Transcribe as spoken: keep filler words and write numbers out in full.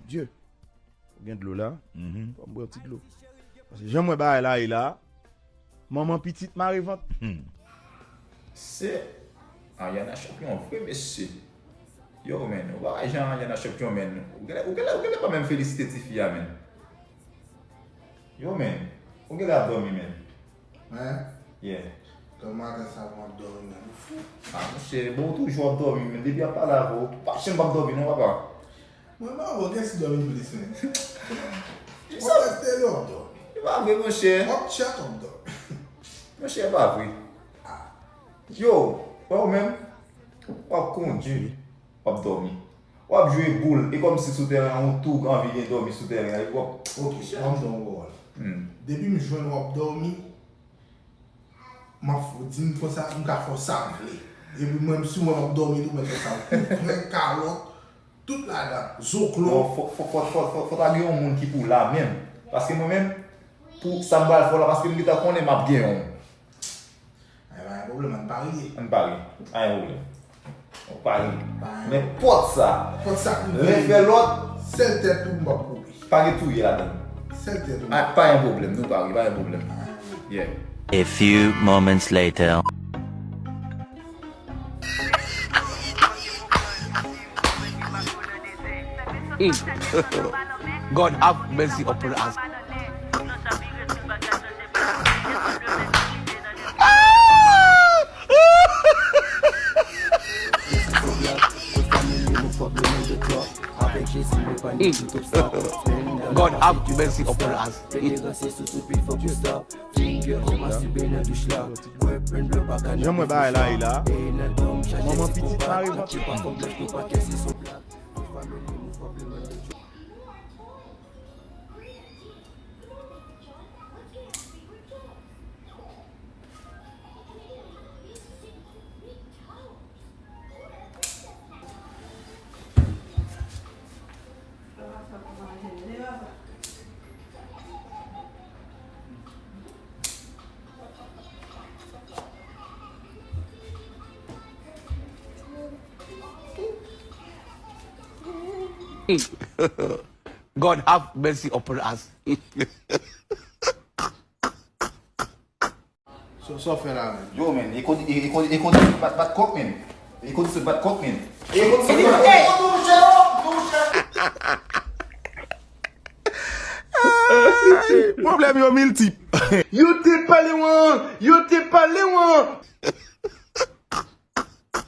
Dye. Ou gen dlo la? Ban m bwè yon ti dlo. Paske jan m wè bagay la ye la, manman pitit mare vant. Se Ariana chanpyon vre mesye. Yo men, ou pa wè jan Ariana chanpyon men. Ou genlè ou genlè ou genlè pa menm felisite tifi a men. Yo men, ou genlè ap dòmi men. Mwen? Yeah. Tan maten sa mwen ap dòmi men ou fou. Ah monchè, bon ou toujou ap dòmi men depi ap pale avè w, ou pa janm p ap dòmi non papa. Mwen pa wè kiyès ki dòmi plis men. Mwen rete lè w ap dòmi. E pa vre monchè. W ap chat w ap dòmi. Monchè e pa vre. Yo, wè ou menm, w ap kondui, w ap dòmi. W ap jwe boul, e kòmsi sou tèren an ou tou anvi gen dòmi sou tèren an, epi w ap. Ok, ban m ba w yon pawòl. Depi m jwenn w ap dòmi, m ap di m fè sa, m ka fè w sa m vle. Epi mwen si w wè m ap dòmi tou, mwen fè sa m kouvè, kalòt, tout ladan, zoklo. Non, fò fò fò fò fò fò ta gen yon moun ki pou w la menm. Paske mwen menm, pou sa m pral fè w la, paske m gentan konnen m ap genyen w. Ay, pa gen pwoblèm, ann parye. Ann parye. Pa gen pwoblèm. Ou parye. Nenpòt sa. Nenpòt sa ki Len fè lòt. Sèl tèt ou m p ap koupe. Pa gen touye ladan. Sèl tèt ou. Ah, pa gen pwoblèm, nou parye, pa gen pwoblèm. Yeah. A few moments later. God have mercy upon us. God have mercy upon us. Jan m wè bagay la ye la, manman pitit mare vant. God have mercy upon us. Sa w fè la menm? Yo men, e kondisyon bat bat kòk men. E kondisyon bat kòk men. E kondisyon bat kòk men. Pwoblèm yo miltip. Yo te pale w an! Yo te pale w an!